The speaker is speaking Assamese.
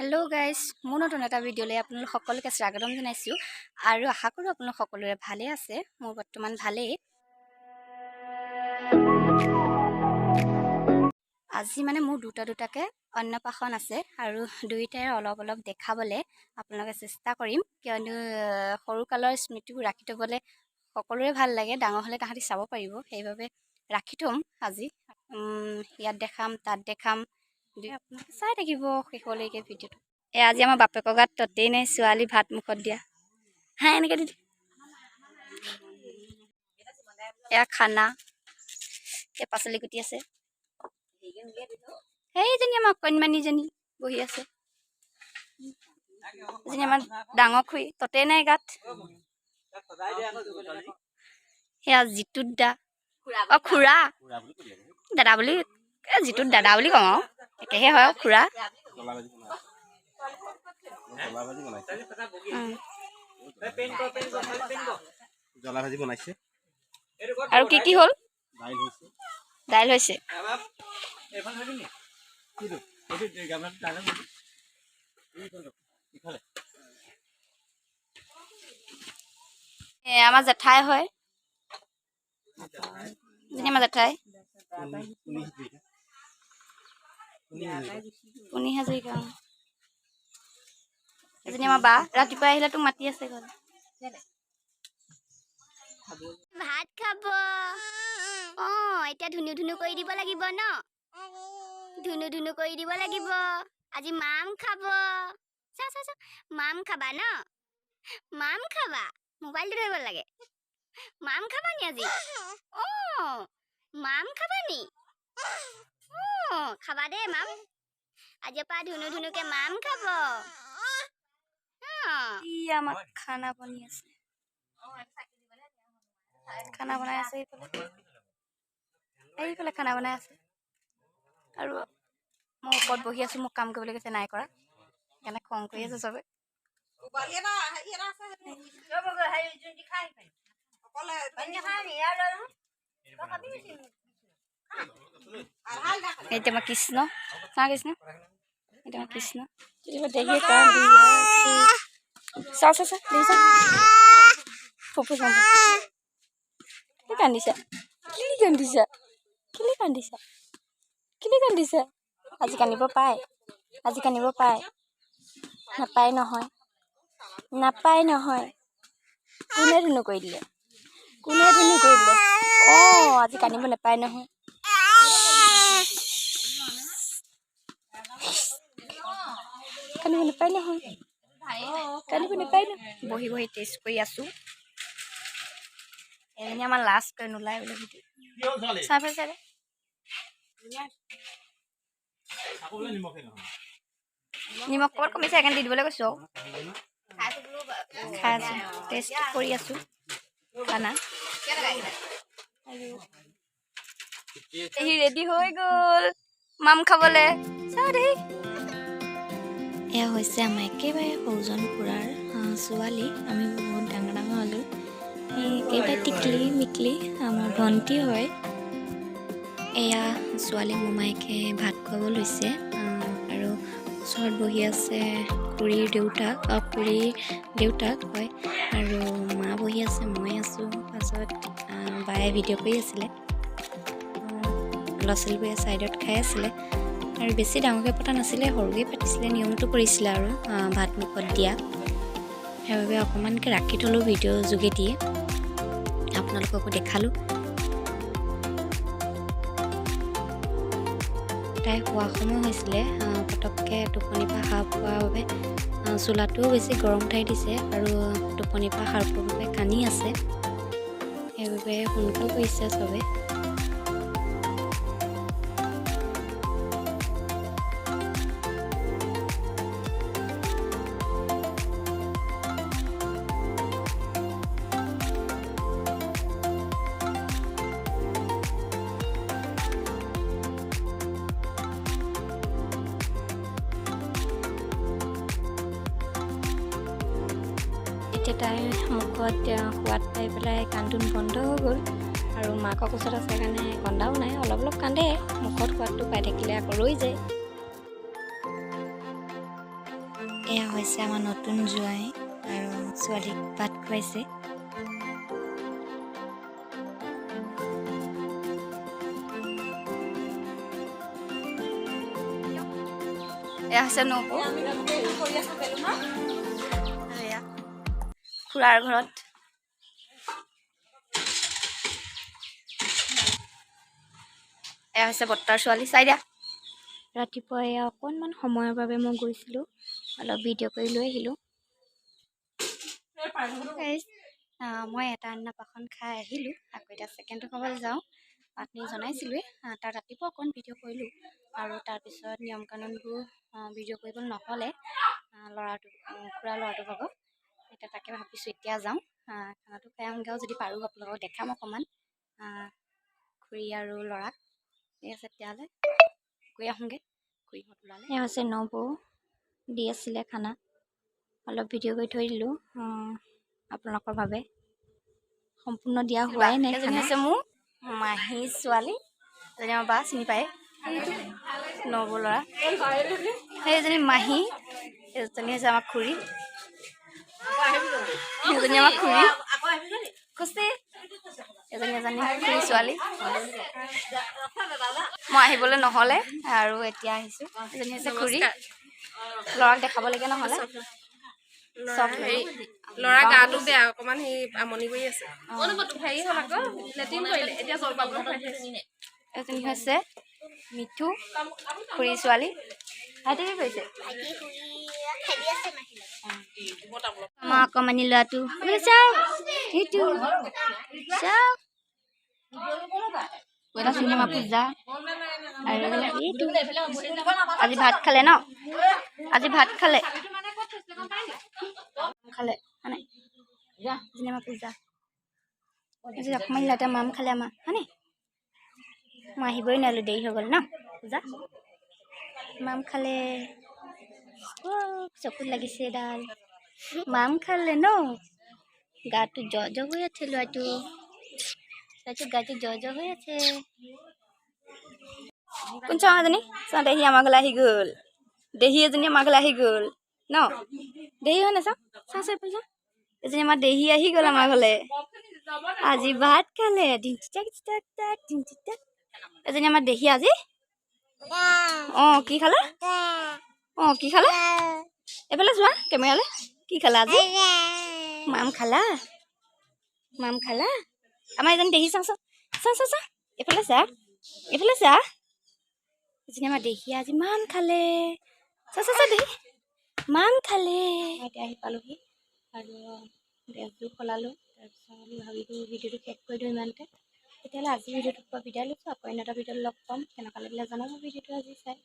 হেল্ল' গাইজ, মোৰ নতুন এটা ভিডিঅ'লৈ আপোনালোক সকলোকে স্বাগতম জনাইছোঁ আৰু আশা কৰোঁ আপোনালোক সকলোৰে ভালেই আছে। মোৰ বৰ্তমান ভালেই। আজি মানে মোৰ দুটা দুটাকৈ অন্নপ্ৰাশন আছে আৰু দুয়োটাৰে অলপ অলপ দেখাবলৈ আপোনালোকে চেষ্টা কৰিম, কিয়নো সৰুকালৰ স্মৃতিবোৰ ৰাখি থ'বলৈ সকলোৰে ভাল লাগে। ডাঙৰ হ'লে তাহাঁতি চাব পাৰিব, সেইবাবে ৰাখি থ'ম আজি। ইয়াত দেখাম, তাত দেখাম, আপোনালোকে চাই থাকিব শেষলৈকে ভিডিঅ'টো। এই আজি আমাৰ বাপেকৰ গাত ততেই নাই, ছোৱালী ভাত মুখত দিয়া। হা, এনেকৈ দি এয়া খানা, এই পাচলি কুটি আছে। সেইজনী আমাৰ কণমানিজনী বহি আছে, এজনী আমাৰ ডাঙৰ খুৰী, ততেই নাই গাত। সেয়া জিতুত দা, অ খুৰা, দাদা বুলি, জিতুত দাদা বুলি কওঁ আৰু একেহে হয় আৰু খুৰা। আৰু কি কি হ'ল? দাইল হৈছে। আমাৰ জেঠাই হয়, আমাৰ জেঠাই পুনি হাজৰিকা। এজনী আমাৰ বা, ৰাতিপুৱা আহিলে তোক মাতি আছে ঘৰত। ভাত খাব। অ, এতিয়া ধুনু ধুনু কৰি দিব লাগিব ন? ধুনু ধুনু কৰি দিব লাগিব। আজি মাম খাব। চা চা চা, মাম খাবা ন? মাম খাবা? মোবাইলটো ধৰিব লাগে। মাম খাবা নি আজি? অ, মাম খাবা নি? অ, খাবা দেই মাম। আজিৰ পৰা ধুনু ধুনুকে মাম খাব। আমাক খানা বনি আছে, খানা বনাই আছে। এইফালে এইফালে খানা বনাই আছে আৰু মই ওপৰত বহি আছোঁ। মোক কাম কৰিবলৈ কৈছে, নাই কৰা, সেইকাৰণে খং কৰি আছে চবে। এতিয়া আমাৰ কৃষ্ণ, চা কৃষ্ণ, এতিয়া আমাৰ কৃষ্ণ চা চা চা, দেখিছা ফুফু কান্দিছা, কেলে কান্দিছা, কেলে কান্দিছা, কেলে কান্দিছা? আজি কান্দিব পায়, আজি কান্দিব পায়, নাপায় নহয়, নাপায় নহয়। কোনে ধুনু কৰি দিলে, কোনে ধুনু কৰি দিলে? অঁ, আজি কান্দিব নাপায় নহয়। কান্দিব নাপায় নহয়, কান্দিব নাপায় নহয়। বহি বহি টেষ্ট কৰি আছোঁ। এজনী আমাৰ লাষ্ট কৰি নোলায় বোলে ভিডিঅ'। চাই পাইছে। নিমখ ক'ৰবাত কমিছে, সেইকাৰণে দি দিবলৈ কৈছোঁ। খাই আছোঁ, টেষ্ট কৰি আছোঁ খানা। আৰু সি ৰেডি হৈ গ'ল মাম খাবলৈ। চাওঁ দেই। এয়া হৈছে আমাৰ একেবাৰে সৰুজন খুৰাৰ ছোৱালী। আমি বহুত ডাঙৰ ডাঙৰ হ'লোঁ। একেবাৰে টিকলি মিকলি আমাৰ ভণ্টি হয়। এয়া ছোৱালী মোমায়েকে ভাত খুৱাব লৈছে আৰু ওচৰত বহি আছে খুৰীৰ দেউতাক, খুৰীৰ দেউতাক হয়, আৰু মা বহি আছে, মই আছোঁ। পাছত বায়ে ভিডিঅ' কৰি আছিলে, ল'ৰা ছোৱালীবোৰে ছাইডত খাই আছিলে। আৰু বেছি ডাঙৰকৈ পতা নাছিলে, সৰুকৈ পাতিছিলে, নিয়মটো কৰিছিলে আৰু ভাত মুখত দিয়া। সেইবাবে অকণমানকৈ ৰাখি থ'লোঁ ভিডিঅ' যোগেদিয়ে, আপোনালোককো দেখালোঁ। তাই শোৱা সময় হৈছিলে, পটককৈ টোপনিৰ পৰা সাৰ পোৱাৰ বাবে চোলাটোও বেছি গৰম উঠাই দিছে আৰু টোপনিৰ পৰা সাৰ পোৱাৰ বাবে কান্দি আছে, সেইবাবে সোনকাল কৰিছে চবে। এতিয়া তাইৰ মুখত সোৱাদ পাই পেলাই কান্দোন বন্ধ হৈ গ'ল আৰু মাকৰ ওচৰত আছে কাৰণে কন্দাও নাই, অলপ অলপ কান্দে। মুখত সোৱাদটো পাই থাকিলে আকৌ ৰৈ যায়। এয়া হৈছে আমাৰ নতুন জোঁৱাই আৰু ছোৱালীক ভাত খুৱাইছে। এয়া হৈছে নবৌ, এয়া খুৰাৰ ঘৰত। এয়া হৈছে বৰ্তাৰ ছোৱালী, চাই দিয়া। ৰাতিপুৱা এয়া অকণমান সময়ৰ বাবে মই গৈছিলোঁ, অলপ ভিডিঅ' কৰি লৈ আহিলোঁ। মই এটা অন্নপ্ৰাশন খাই আহিলোঁ, আকৌ এতিয়া ছেকেণ্ডটো খাবলৈ যাওঁ। আপুনি জনাইছিলোঁৱেই, তাত ৰাতিপুৱা অকণ ভিডিঅ' কৰিলোঁ আৰু তাৰপিছত নিয়ম কানুনবোৰ ভিডিঅ' কৰিবলৈ নহ'লে ল'ৰাটো, খুৰা ল'ৰাটোৰ ভাগৰ। এতিয়া তাকে ভাবিছোঁ এতিয়া যাওঁ, খানাটো খাই আহোঁগৈ আৰু যদি পাৰোঁ আপোনালোকক দেখাম অকণমান খুৰী আৰু ল'ৰাক। ঠিক আছে, তেতিয়াহ'লে গৈ আহোঁগৈ। খুৰীহঁত ওলালে। এয়া হৈছে নবৌ, দি আছিলে খানা, অলপ ভিডিঅ' কৰি থৈ দিলোঁ আপোনালোকৰ বাবে। সম্পূৰ্ণ দিয়া হোৱাই নাই। এজনী হৈছে মোৰ মাহী ছোৱালী, এজনী আমাৰ বা চিনি পায়, নবৌ ল'ৰা। সেইজনী মাহী, এজনী হৈছে আমাৰ খুৰী, এজনী আমাৰ খুৰী খুচি, এজনী এজনী খুৰী ছোৱালী। মই আহিবলৈ নহ'লে আৰু এতিয়া আহিছোঁ। এজনী হৈছে খুৰী, ল'ৰাক দেখাবলগীয়া নহ'লে চব হেৰি, ল'ৰা গাটো বেয়া, অকণমান সি আমনি কৰি আছে। হেৰি হ'ল আকৌ লেট্ৰিন কৰিলে, এতিয়া জলপান খুৱাই থৈছে। এজনী হৈছে মিঠু খুৰী ছোৱালী। ভাইটি কি কৰিছে? আমাৰ অকণমানি ল'ৰাটো চাওক, সেইটো চাওক। আমাৰ পূজা আৰু এইটো আজি ভাত খালে ন? আজি ভাত খালে খালে হয়নে? এজনী আমাৰ পূজা, আজি অকণমান ল'ৰাটোৱে মাম খালে আমাৰ হয়নে? মই আহিবই নোৱাৰিলোঁ, দেৰি হৈ গ'ল ন। পূজা মাম খালে, চকুত লাগিছে এডাল। মাম খালে ন, গাটো জ জ হৈ আছে ল'ৰাটো, ল'ৰাটো গাটো জ জ হৈ আছে। কোন চাওঁ এজনী চাওঁ, দেহী আমাৰ ঘৰলৈ আহি গ'ল। দেহী এজনী আমাৰ ঘৰলৈ আহি গ'ল ন? দেহী হয় নে? চাওঁ চাওঁ চাওঁ, এইফালে চাওঁ। এজনী আমাৰ দেহী আহি গ'ল আমাৰ ঘৰলৈ, আজি ভাত খালে। এজনী আমাৰ দেহী আজি অঁ কি খালে? অঁ কি খালে? এইফালে চোৱা কেমেৰালৈ, কি খালা আজি? মাম খালা? মাম খালা? আমাৰ এজনী দেহী চাওঁ চাওঁ চাওঁ চাওঁ চাওঁ, এইফালে চা, এইফালে চা। এজনী আমাৰ দেহী আজি মাম খালে। চাওঁ চাওঁ চাওঁ, দেহী মাম খালে। এতিয়া আহি পালোহি আৰু ড্ৰেছযোৰ সলালোঁ। তাৰপিছত ভাবিলোঁ ভিডিঅ'টো শেষ কৰি দিওঁ ইমানতে। তেতিয়াহ'লে আজি ভিডিঅ'টোৰ পৰা বিদায় লৈছোঁ, আকৌ অন্য এটা ভিডিঅ'ত লগ পাম। কেনেকুৱা লাগিলে জনাব ভিডিঅ'টো আজি চাই।